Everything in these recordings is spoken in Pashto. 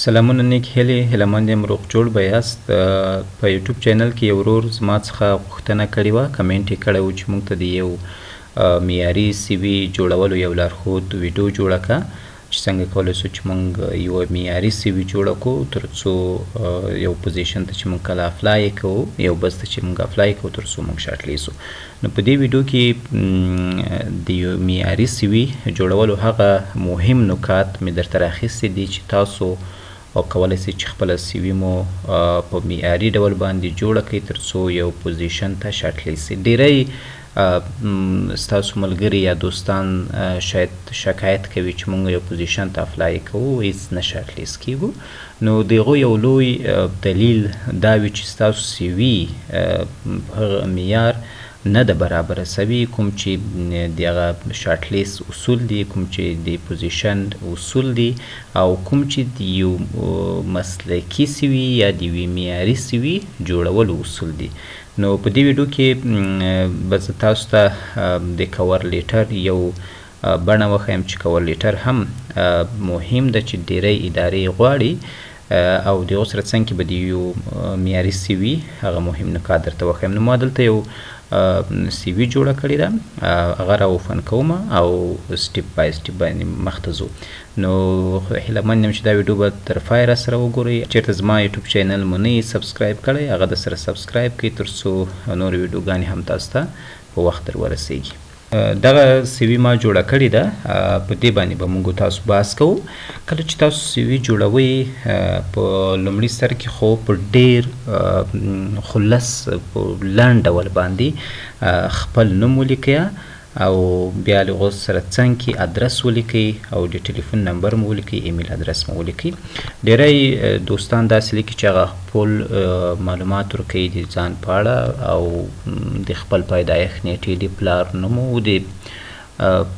سلامونه نیک هیلې، هیله مند یم روغ جوړ به یاست. په یوټیوب چینل کې یو ورور زما څخه غوښتنه کړې وه، کمنټ یې کړی و چې موږ ته د یو معیاري سی وي جوړولو یو لارښود ویډیو جوړه که، چې څنګه کولی شو چې موږ یو معیاري سی وي جوړه کړو، تر څو یو position ته چې موږ کله apply کوو، یو بس ته چې موږ apply کوو، تر څو موږ shortlist شو. نو په دې ویډیو کې د یو معیاري سی وي جوړولو هغه مهم نکات مې درته راخیستي دي چې تاسو او کولی شئ چې خپله سی وي مو په معیاري ډول باندې جوړه کړئ، تر څو یو position ته shortlist شئ. ډیری ستاسو ملګري یا دوستان شاید شکایت کوي چې موږ یو position ته apply کوو، هیڅ نه shortlist کیږو. نو د هغو یو لوی دلیل دا وي چې ستاسو سی وي هغه معیار نه ده برابره سوي کوم چې د هغه shortlist اصول دي، کوم چې د position اصول دي، او کوم چې د یو مسلکي سی وي یا د یوې معیاري سی وي جوړولو اصول دي. نو په دې ویډیو کې به زه تاسو ته د cover letter یو بڼه وښیم چې cover letter هم مهم ده چې ډیری ادارې غواړي، او د هغو سره څنګ کې به د یو معیاري سی وي هغه مهم نکات درته وښیم. نو ما دلته یو سی وي جوړه کړې ده، هغه را open کوم او step by step باندې مخته ځو. نو هیله مند یم چې دا ویډیو به تر پایه را سره وګورئ. چېرته زما یوټیوب چینل مو نه یي subscribe کړی، هغه د سره subscribe کړئ، تر څو نورې ویډیوګانې هم تاسو ته په وخت در ورسیږي. دغه سی وي ما جوړه کړې ده، په دې باندې به موږ تاسو بحث کوو. کله چې تاسو سی وي جوړوئ، په لومړي سر کې خو په ډېر خلص په لنډ ډول باندې خپل نوم ولیکئ، او بیا له هغو سره څنګ کې ادرس ولیکئ، او د ټلیفون نمبر مو ولیکئ، ایمیل ادرس مو ولیکئ. ډیری دوستان داسې لیکي چې هغه خپل معلومات ورکوي د ځان په اړه، او د خپل پیدایښت نیټې، د پلار نوم، او د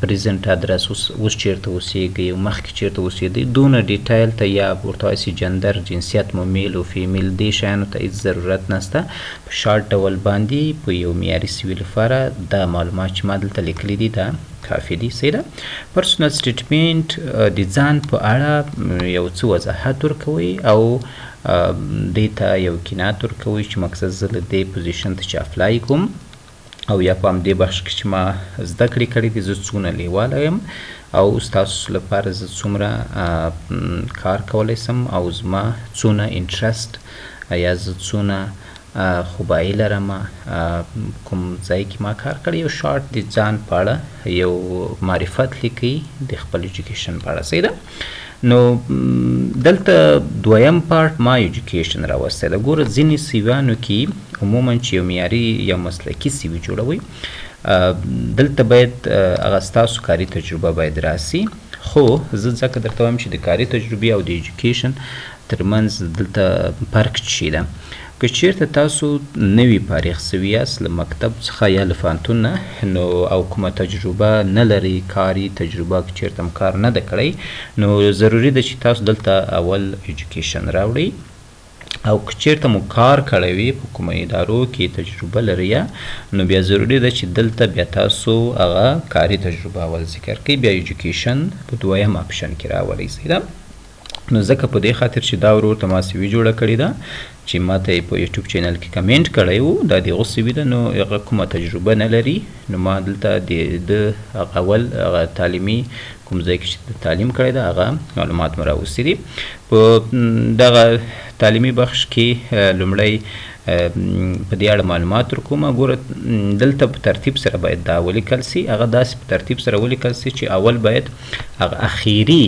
present address، اوس چېرته اوسېږئ او مخکې چېرته اوسېدئ، دونه detail ته یا ورته وایي چې gender، جنسیت مو male او female، دې شیانو ته هیڅ ضرورت نشته. په شارټ ډول باندې په یو معیاري سی وي لپاره دا معلومات چې ما دلته لیکلي دي دا کافي دي. صحیح ده. personal statement د ځان په اړه یو څه وضاحت ورکوئ، او دې ته یو قناعت ورکوئ چې مقصد زه له دې position ته چې apply کوم، او یا په همدې بخش کې چې ما زده کړې کړې دي، زه څونه لیواله یم، او ستاسو لپاره زه څومره کار کولی سم، او زما څونه interest یا زه څونه خوبایي لرم کوم ځای کې ما کار کړی. یو شارټ د ځان په اړه یو معرفت لیکئ د خپل education په اړه. صحیح ده. نو دلته دویم part ما education راوستی ده. ګوره ځینې سیویانو کې عموما چې یو معیاري یا مسلکي سی وي جوړوئ، دلته باید هغه ستاسو کاري تجربه باید راسي. خو زه ځکه درته وایم چې د کاري تجربې او د education ترمنځ دلته فرق څه ده. که چیرته تاسو نوي فارغ سوي یاست له مکتب څخه یا له پوهنتون نه، نو او کومه تجربه نه لرئ، کاري تجربه که چیرته هم کار نه ده کړی، نو ضروري ده چې تاسو دلته اول education راوړئ. او که چیرته مو کار کړی وي په کومه ادارو کې تجربه لرئ، نو بیا ضروري ده چې دلته بیا تاسو هغه کاري تجربه اول ذکر کړئ، بیا education په دویم option کې راولئ. صحیح ده. نو ځکه په دې خاطر چې دا ورور ته ما سی وي جوړه کړې ده چې ما ته یې په یوټیوب چینل کې کمنټ کړی و، دا د هغو سی وي ده، نو هغه کومه تجربه نه لري، نو ما دلته د ده هغه اول هغه تعلیمي کوم ځای کې چې تعلیم کړی ده هغه معلومات مو راوستي دي. په دغه تعلیمي بخش کې لومړی په دې اړه معلومات ورکوم. ګوره دلته په ترتیب سره باید دا ولیکل سي، هغه داسې په ترتیب سره ولیکل سي چې اول باید هغه اخیري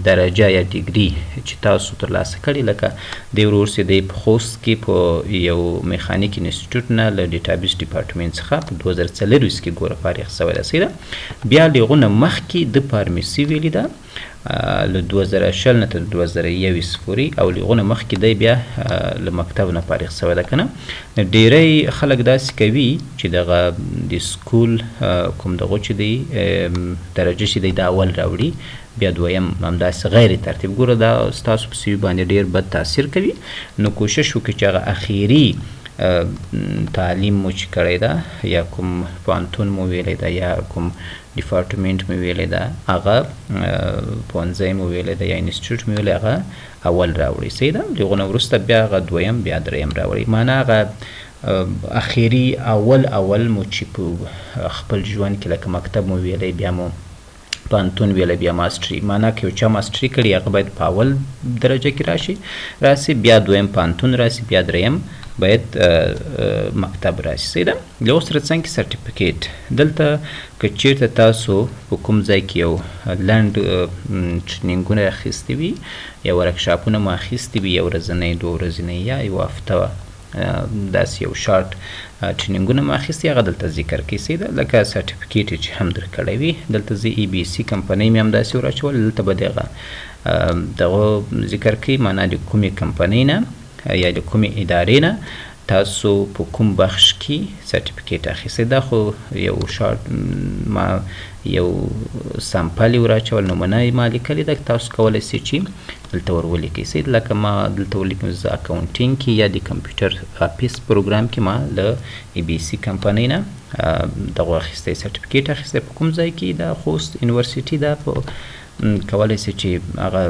درجه یا degree چې تاسو ترلاسه کړې، لکه دې ورور چې دی په خوست کې په یو میخانیک انسټیټیوټ نه له database department څخه په 2024 کې ګوره فارغ سوی ده. صحیح ده. بیا له هغو نه مخکې د pharmacy ویلې ده له 2020 نه تر 2021 پورې، او له هغو نه مخکې دی بیا له مکتب نه فارغ سوی ده که نه. ډیری خلک داسې کوي چې دغه د school کوم دغو چې دی درجه چې دی دا اول راوړي، بیا دویم همداسې غیر ترتیب. ګوره دا ستاسو په سیوي باندې ډېر بد تاثیر کوي. نو کوشش وکړئ چې هغه اخیري تعلیم مو چې کړی ده یا کوم پوهنتون مو ویلی ده یا کوم department مو ویلی ده، هغه پوهنځی مو ویلی ده یا انسټیټیوټ مو ویلی، هغه اول راوړي. صحیح ده. له هغو نه وروسته بیا هغه دویم بیا دریم راوړي. معنا هغه اخري اول اول مو چې په خپل ژوند کې لکه مکتب مو ویلی، بیا مو پوهنتون ویلی، بیا ماسټري. معنا که یو چا ماسټري کړې هغه باید په اول درجه کې راسي، بیا دویم پوهنتون راسي، بیا دریم باید مکتب راسي. صحیح ده. له اوس سره څنګه سرټیفیکیټ، دلته که چیرته تاسو په کوم ځای کې یو لنډ ټریننګونه اخیستي وي یا ورکشاپونه مو اخیستي وي، یو ورځنی، دوه ورځنی یا یو هفته داسې یو شارټ ټریننګونه مو اخیستي، هغه دلته ذکر کړئ. صحیح ده. لکه سرټیفیکیټ یې چې هم درکړی وي، دلته زه ای بي سي کمپنۍ مې همداسې وراچول، دلته به دغه دغه ذکر کړئ، معنا د کومې کمپنۍ نه یا د کومې ادارې نه تاسو په کوم بخش کې سرټیفیکیټ اخیستی. دا خو یو شارټ ما یو sample یې وراچول، نمونه یې ما لیکلې ده، تاسو کولی شئ چې دلته ور ولیکئ. صحیح ده. لکه ما دلته ولیکم زه accounting کې یا د کمپیوټر office پروګرام کې ما له ای بي سي کمپنۍ نه دغه اخیستی، سرټیفیکیټ اخیستی. په کوم ځای کې؟ دا خوست یونیورسيټي ده. په کولی شئ چې هغه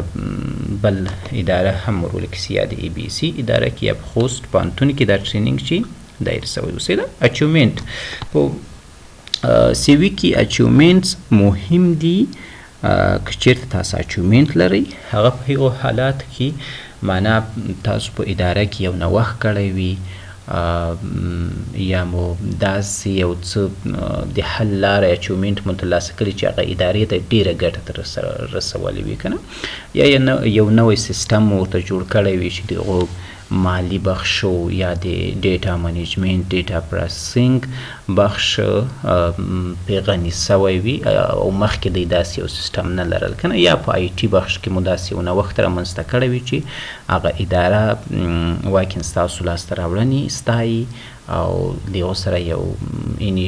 بل اداره هم ور ولیکئ، یا د ای بي سي اداره کې یا په خوست پوهنتون کې دا training چې دایر شوی و. صحیح ده. achievement په CV کې achievements مهم دي. که چیرته تاسو achievement لرئ، هغه په هغو حالاتو کې معنا تاسو په اداره کې یو نوښت کړی وي یا مو داسې یو څه د حل لاره achievement مو ترلاسه کړي چې هغه ادارې ته ډېره ګټه تر رسولې وي که نه، یا یو نوی سیستم مو ورته جوړ کړی وي چې د هغو مالي بخش یا د data management، data processing بخش پرې غني سوی وي او مخکې دی داسې یو سیستم نه لرل که نه، یا په IT بخش کې مو داسې یو نوښت رامنځته کړی وي چې هغه اداره واقعا ستاسو لاسته راوړنې ستایي او د هغو سره یو یعنی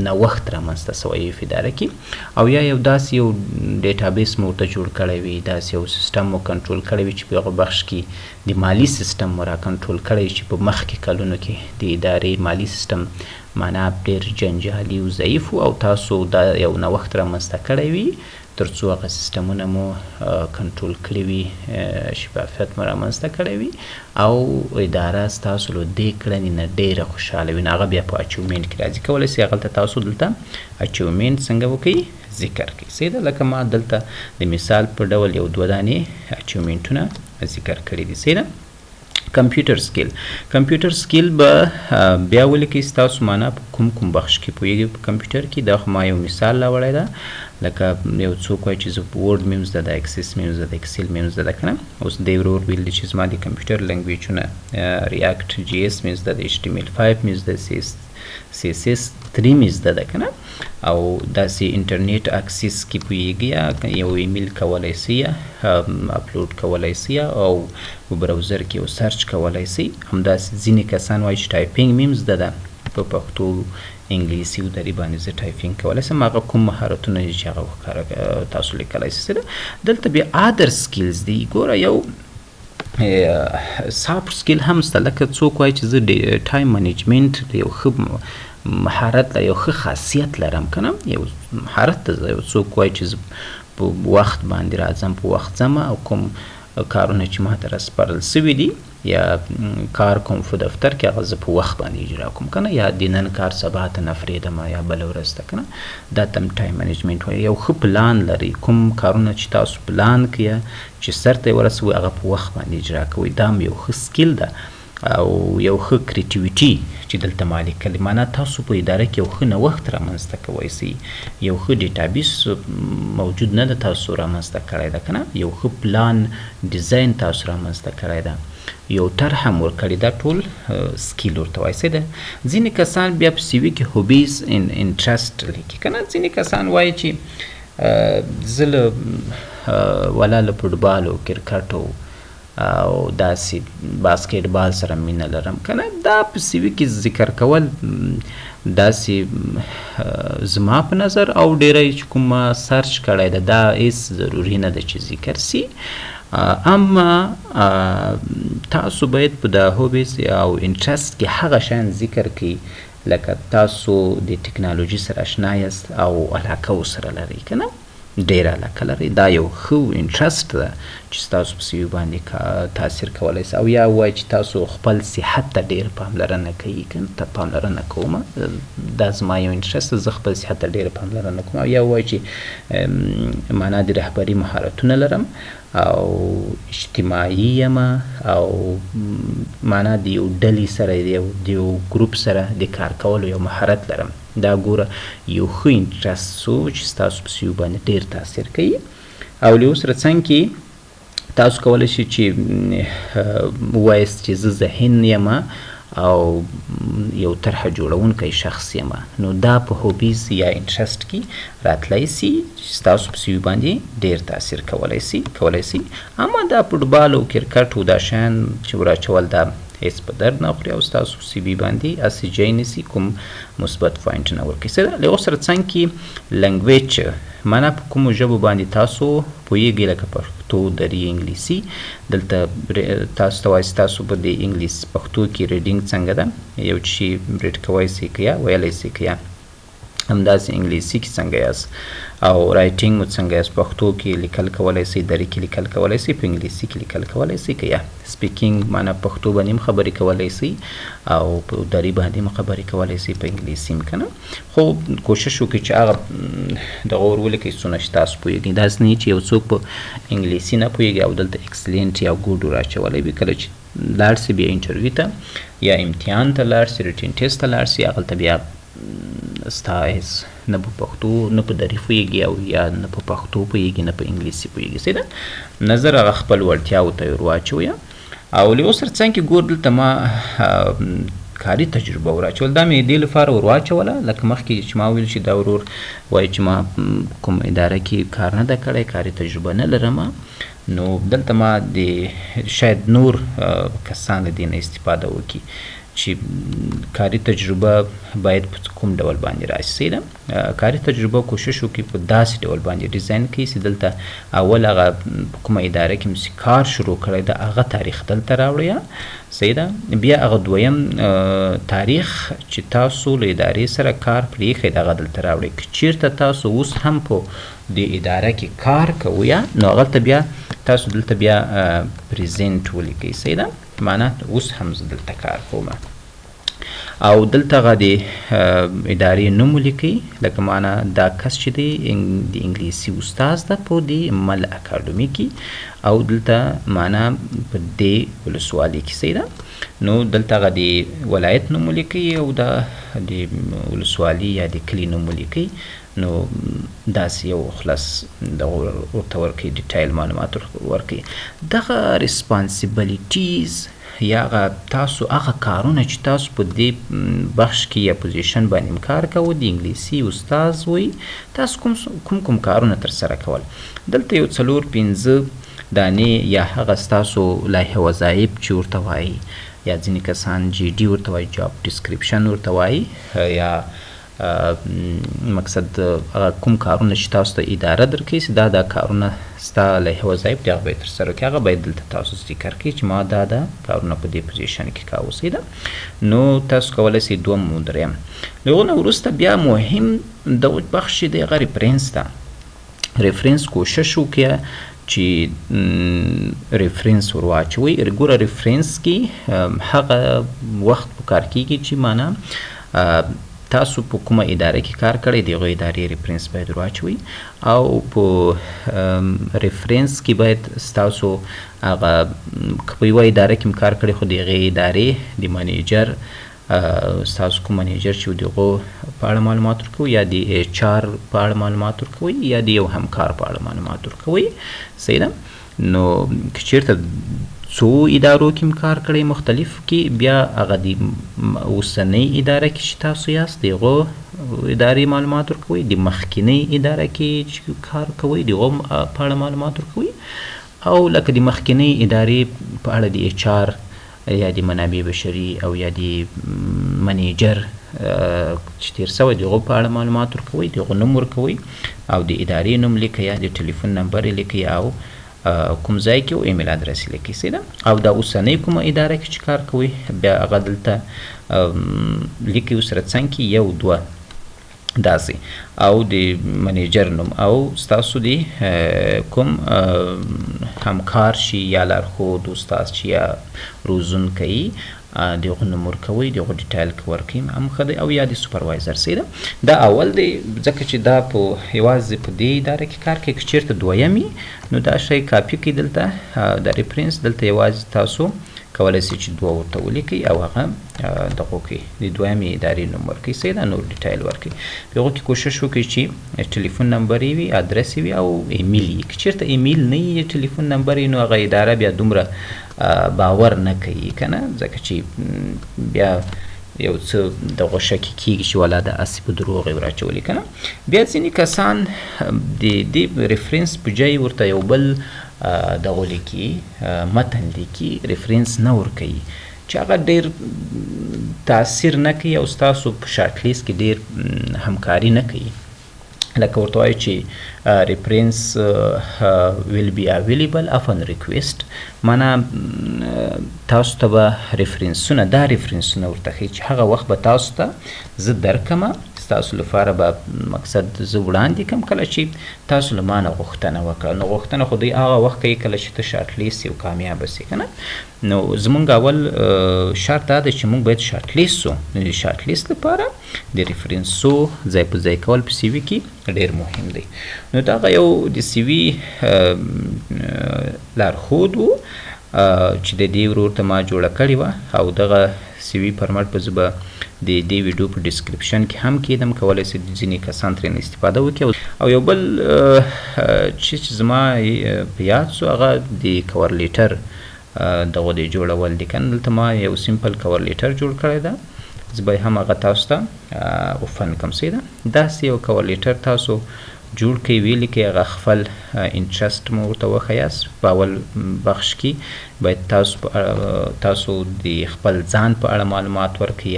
نوښت رامنځته سوی وي په اداره کې، او یا یو داسې یو database مو ورته جوړ کړی وي، داسې یو سیستم مو کنټرول کړی وي چې په هغه بخش کې د مالي سیستم مو را کنټرول کړی چې په مخکې کلونو کې د ادارې مالي سیستم معنا ډېر جنجالي او ضعیف و او تاسو دا یو نوښت رامنځته کړی وي تر څو هغه سیستمونه مو کنټرول کړي وي، شفافیت مو رامنځته کړی وي او اداره ستاسو له دې کړنې نه ډېره خوشحاله وي. نو هغه بیا په achievement کې راځي. کولی شئ هغلته تاسو دلته achievement څنګه وکړئ ذکر کړئ. صحیح ده. لکه ما دلته د مثال په ډول یو دوه دانې achievement ونه ذکر کړي دي. صحیح ده. کمپیوټر skill، کمپیوټر skill به بیا ولیکئ ستاسو معنا په کوم کوم بخش کې پوهېږئ په کمپیوټر کې. دا خو ما یو مثال راوړی ده، لکه یو څوک وایي چې زه Word مې هم زده ده، Access مې هم زده ده، Excel مې هم زده ده که نه. اوس دی ورور ویل دي چې زما د کمپیوټر language ونه React JS مې زده ده، HTML5 مې زده، CSS3 مې زده ده که نه، او داسې انټرنیټ access کې پوهېږي یا یو ایمیل کولی سي یا اپلوډ کولی سي او په browser کې یو search کولی سي. همداسې ځینې کسان وایي چې typing مې هم زده ده، په پښتو، انګلیسي او دري باندې زه typing کولی سم. هغه کوم مهارتونه دي چې هغه وښکاره تاسو لیکلی سئ. دلته بیا other skills دي. ګوره یو soft skill هم شته، لکه څوک وایي چې زه time management یو ښه مهارت لرم، یو ښه خاصیت لرم که نه، یو مهارت ته یو څوک وایي چې زه په وخت باندې راځم، په وخت ځم او کوم کارونه چې ماته راسپارل سوي دي یا کار کوم په دفتر کې هغه زه په وخت باندې اجرا کوم که نه، یا د نن کار سبا ته نه پرېږدم یا بله ورځ ته که نه، دا ته هم time management وایي. یو ښه پلان لري، کوم کارونه چې تاسو پلان کړئ چې سرته یې ورسوئ هغه په وخت باندې اجرا کوئ، دا هم یو ښه skill ده. او یو ښه creativity چې دلته ما لیکلی، معنا تاسو په اداره کې یو ښه نوښت رامنځته کوی سئ، یو ښه database موجود نه ده تاسو رامنځته کړی ده که نه، یو ښه پلان design تاسو رامنځته کړی ده، یو طرح هم ورکړې ده، ټول skill ورته وایي. صحیح ده. ځینې کسان بیا په CV کې hobbies interest لیکي که نه. ځینې کسان وایي چې زه له ولا له فوټبال او کرکټ او داسې باسکټ بال سره مینه لرم که نه، دا په CV کې ذکر کول داسې زما په نظر او ډېری چې کوم ما search کړی ده دا هېڅ ضروري نه ده چې ذکر سي. اما تاسو باید په دا hobbies او interest کې هغه شیان ذکر کړئ لکه تاسو د ټکنالوژي سره اشنا یاست او علاقه ورسره لرئ که نه، ډېره علاقه لرئ، دا یو ښه interest ده چې ستاسو په CV باندې تاثیر کولی سي. او یا ووایي چې تاسو خپل صحت ته ډېر پاملرنه کوئ که نه، پاملرنه کوم، دا زما یو interest ده، زه خپل صحت ته ډېره پاملرنه کوم. او یا ووایي چې معنا د رهبري مهارتونه لرم او اجتماعي یم او معنا د یو ډلې سره د یو ګروپ سره د کار کولو یو مهارت لرم. دا ګوره یو ښه interest سو چې ستاسو په CV باندې ډېر تاثیر کوي. او له سره څنګ کې تاسو کولی شئ چې ووایاست چې زه ذهین یم او یو طرحه جوړونکی شخص یم، نو دا په hobbies یا interest کې راتلی سي چې ستاسو په CV باندې ډېر تاثیر کولی سي. اما دا فوټبال او کرکټ او دا شیان چې وراچول دا هیڅ په درد نه خوري او ستاسو CV باندې هسې جای نیسي، کوم مثبت point نه ورکوي. له هغو سره څنګ کې language، معنا په کومو ژبو باندې تاسو پوهېږئ لکه پښتو، دري، انګلیسي. دلته تاسو ته وایي تاسو په دې انګلیس پښتو کې reading څنګه ده، یو چې read کوی سئ که یا ویلی سئ که یا، همداسې انګلیسي کې څنګه یاست او writing مو څنګه یاست، پښتو کې لیکل کولی سئ، دري کې لیکل کولی سئ، په انګلیسي کې لیکل کولی سئ که یا. speaking معنا پښتو باندې هم خبرې کولی سئ او په دري باندې هم خبرې کولی سئ، په انګلیسي هم که نه. خو کوشش وکړئ چې هغه دغه ور ولیکئ څونه چې تاسو پوهېږئ، داسې نه چې یو څوک په انګلیسي نه پوهېږي او دلته excellent یا good وراچولی وي، کله چې لاړ سي بیا interview ته یا امتحان ته لاړ سي، written test ته لاړ سي، هغلته بیا ستا هېڅ نه په پښتو نه په دري پوهېږي او یا نه په پښتو پوهېږي نه په انګلیسي پوهېږي. صحیح ده، نظر هغه خپل وړتیاوو ته ور واچوئ. او له اوس سره څنګ کې ګور دلته ما کاري تجربه وراچول، دا مې دې لپاره ور واچوله لکه مخکې چې ما ویل چې دا ورور وایي چې ما کوم اداره کې کار نه ده کړی، کاري تجربه نه لرم، نو دلته ما د شاید نور کسان له دې نه استفاده وکړي چې کاري تجربه باید په کوم ډول باندې راشي. صحیح ده، کاري تجربه کوشش وکړي په داسې ډول باندې ډیزاین کړئ چې دلته اول هغه په کومه اداره کې مو چې کار شروع کړی ده هغه تاریخ دلته راوړئ. صحیح ده، بیا هغه دویم تاریخ چې تاسو له ادارې سره کار پرېښی ده هغه دلته راوړئ. که چیرته تاسو اوس هم په دې اداره کې کار کوئ نو هغلته بیا تاسو دلته بیا present ولیکئ. صحیح ده، معنا اوس هم زه دلته کار کوم. او دلته هغه د ادارې نوم ولیکئ، لکه معنا دا کس چې دی د انګلیسي استاد ده په دې مل اکاډمي کې، او دلته معنا په دې ولسوالي کې. صحیح ده، نو دلته هغه د ولایت نوم ولیکئ او دا د ولسوالي یا د کلي نوم ولیکئ. نو داسې یو خلاص دغه ورته ورکوي، detail معلومات ورکوي. دغه responsibilities یا هغه تاسو هغه کارونه چې تاسو په دې بخش کې یا position باندې هم کار کوو، د انګلیسي استاد وئ، تاسو کوم کوم کارونه ترسره کول، دلته یو 4 5 دانې یا هغه ستاسو لایحه وظایف چې ورته وایي، یا ځینې کسان JD ورته وایي، job description ورته وایي، یا مقصد هغه کوم کارونه چې تاسو ته اداره درکوي چې دا دا کارونه ستا لایحه وظایف دي هغه باید ترسره کړي، هغه باید دلته تاسو ذکر کړئ چې ما دا دا کارونه په دې position کې کاوه. صحیح ده، نو تاسو کولی شئ دوم او دریم. له هغو نه وروسته بیا مهم دغه بخش چې دی هغه reference ده. reference کوشش وکړئ چې reference ور واچوئ. ګوره reference کې هغه وخت په کار کېږي چې معنا تاسو په کومه اداره کې کار کړی د هغې ادارې reference باید ور واچوئ، او په reference کې باید ستاسو هغه که په یوه اداره کې هم کار کړی خو د هغې ادارې د manager ستاسو کوم manager چې د هغو په اړه معلومات ورکوي، یا د HR په اړه معلومات ورکوي، یا د یو همکار په اړه معلومات ورکوي. صحیح ده، نو که چیرته څو ادارو کې هم کار کړی مختلف کې، بیا هغه د اوسنۍ اداره کې چې تاسو یاست د هغو ادارې معلومات ورکوي، د مخکنۍ اداره کې چې کار کوئ د هغو په اړه معلومات ورکوي، او لکه د مخکنۍ ادارې په اړه د HR یا د منابع بشري او یا د manager چې تېر سوی د هغو په اړه معلومات ورکوي، د هغو نوم ورکوي او د ادارې نوم لیکئ یا د ټلیفون نمبر یې لیکئ او کوم ځای کې او ایمیل ادرس یې لیکئ، صحیح ده. او دا اوسنۍ کومه اداره کې چې کار کوئ بیا هغه دلته لیکئ ورسره څنګ کې 1 2 داسې، او د منیجر نوم او ستاسو د کوم همکار شي یا لارښود استاد شي یا روزونکی د هغو نوم ورکوئ، د هغو detail که ورکوئ هم ښه دی، او یا د supervisor، صحیح ده. دا اول دی ځکه چې دا په یوازې په دې اداره کې کار کوي. که چېرته دویم وي نو دا شی کاپي کړئ دلته، د reference دلته یوازې تاسو کولی شئ چې 2 ورته ولیکئ او هغه دغو کې د دویمې ادارې نوم ورکړئ، صحیح ده، نور detail ورکړئ. په هغو کې کوشش وکړئ چې ټلیفون نمبر یې وي، ادرس یې وي او ایمیل یې. که چېرته ایمیل نه وي، ټلیفون نمبر یې، نو هغه اداره بیا دومره باور نه کوي که نه، ځکه چې بیا یو څه دغه شک کېږي چې والا دا هسې په دروغ یې وراچولي که نه. بیا ځینې کسان د دې reference په جای ورته یو بل دغه لیکي، متن لیکي، reference نه ورکوي چې هغه ډېر تاثیر نه کوي او ستاسو په short list کې ډېر همکاري نه کوي. لکه ورته وایي چې reference will be available upon request، معنا تاسو ته به reference ونه دا reference ونه ورته ښیي چې هغه وخت به تاسو ته زه درکمه، ستاسو لپاره به مقصد زه وړاندې کړم کله چې تاسو له ما نه غوښتنه وکړه. نو غوښتنه خو دوی هغه وخت کوي کله چې ته short list یو کامیابه سې که نه. نو زمونږ اول شرط دا دی چې موږ باید short list سو. نو د short list لپاره د reference و ځای په ځای کول په CV کې ډېر مهم دی. نو دغه یو د CV لارښود و چې د دې ورور ته ما جوړه کړې وه، او دغه CV format به زه به د دې ویډیو په description کې هم کېدم، کولی شئ ځینې کسان ترېنه استفاده وکړي. او یو بل چې زما په یاد سو هغه د cover letter دغه دی جوړول دي که نه. دلته ما یو simple cover letter جوړ کړی ده، زه به هم هغه تاسو ته open کړم، صحیح ده. داسې یو cover letter تاسو جوړ کړئ، ویې لیکئ، هغه خپل interest مو ورته وښیاست. په اول بخش کې باید تاسو د خپل ځان په اړه معلومات ورکړئ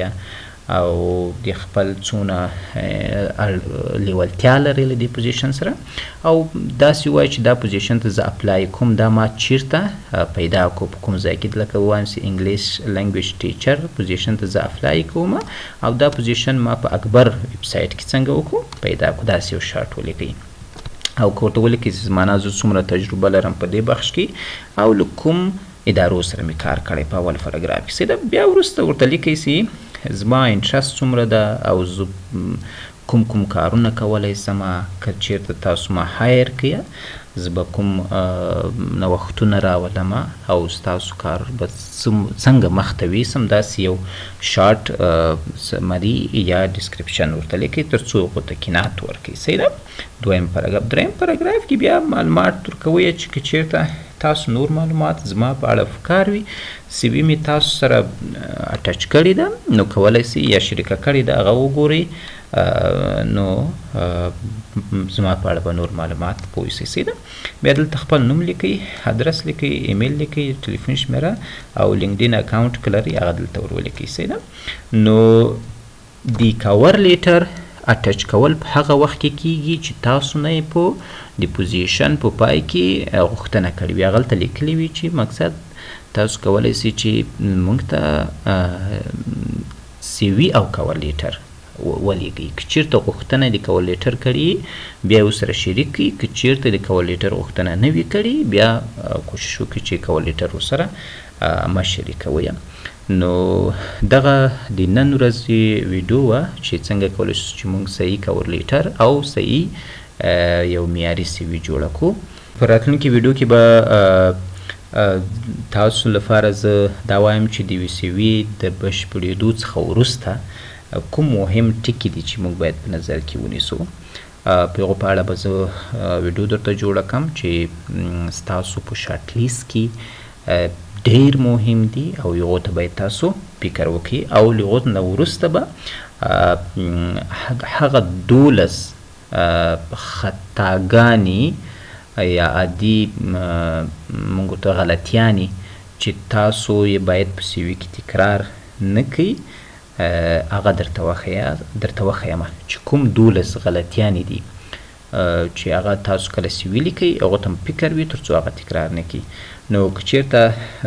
او د خپل څونه لیوالتیا لرئ له دې position سره، او داسې ووایئ چې دا position ته زه apply کوم، دا ما چیرته پیدا کړو، په کوم ځای کې، لکه ووایم چې English language teacher position ته زه apply کوم او دا position ما په اکبر ویبسایټ کې څنګه وکړو پیدا کړو، داسې یو short ولیکئ. او که ورته ولیکئ چې زما زه څومره تجربه لرم په دې بخش کې او له کوم ادارو سره مې کار کړی په اول پاراګراف کې، صحیح ده. بیا وروسته ورته لیکئ چې زما interest څومره ده او زه کوم کوم کارونه کولی سم، که چیرته تاسو ما hire کړئ زه به کوم نوښتونه راولم او ستاسو کار به څنګه مخته ویسم، داسې یو short summary یا description ورته لیکئ تر څو هغو ته قناعت ورکړئ، صحیح ده. دویم پاراګراف. دریم پاراګراف کې بیا معلومات ورکوئ چې که چیرته تاسو نور معلومات زما په اړه پکار وي، CV مې تاسو سره attach کړې ده نو کولی سئ یا شریکه کړې ده هغه وګورئ، نو زما په اړه به نور معلومات پوه سئ، صحیح ده. بیا دلته خپل نوم لیکئ، ادرس لیکئ، ایمیل لیکئ، ټلیفون شمېره او LinkedIn account که لرئ هغه دلته ور ولیکئ، صحیح ده. نو د cover letter attach کول په هغه وخت کې کیږي چې تاسو نه یې په د position په پای کې غوښتنه کړې وي، هغلته لیکلي وي چې مقصد تاسو کولی سئ چې موږ ته CV او cover letter ولیږئ. که چیرته غوښتنه د cover letter کړې بیا یې ورسره شریک کړئ، که چیرته د cover letter غوښتنه نه وي کړې بیا کوشش وکړئ چې cover letter ورسره مه شریکوئ. نو دغه د نن ورځې ویډیو وه چې څنګه کولی شو چې موږ صحیح cover letter او صحیح یو معیاري CV جوړه کړو. په راتلونکي ویډیو کې به تاسو لپاره زه دا وایم چې د یوې CV د بشپړېدو څخه وروسته کوم مهم ټکي دي چې موږ باید په نظر کې ونیسو. په هغو په اړه به زه ویډیو درته جوړه کړم چې ستاسو په short list کې ډېر مهم دي او هغو ته باید تاسو فکر وکړئ. او له هغو نه وروسته به هغه 12 خطاګانې یا عادي موږ ورته غلطیانې چې تاسو یې باید په CV کې تکرار نه کړئ هغه درته وښیم چې کوم 12 غلطیانې دي چې هغه تاسو کله سی وي لیکئ هغو ته مو فکر وي ترڅو هغه تکرار نه کړي. نو که چیرته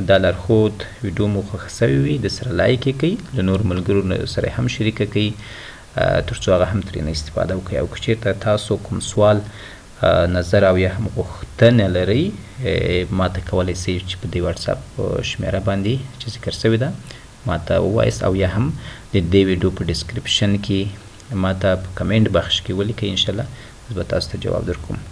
دا لارښود ویډیو مو خوښه شوې وي د سره لایک یې کړئ، له نورو ملګرو سره هم شریکه کړئ ترڅو هغه هم ترېنه استفاده وکړي. او که چیرته تاسو کوم سوال، نظر او یا هم غوښتنه لرئ ماته کولی شئ چې په دې واتساپ شمیره باندې چې ذکر شوې ده ماته ووایاست، او یا هم د دې ویډیو په ډسکرپشن کې ماته په کمنټ بخش کې ولیکئ، انشاءالله زه به تاسو ته جواب درکوم.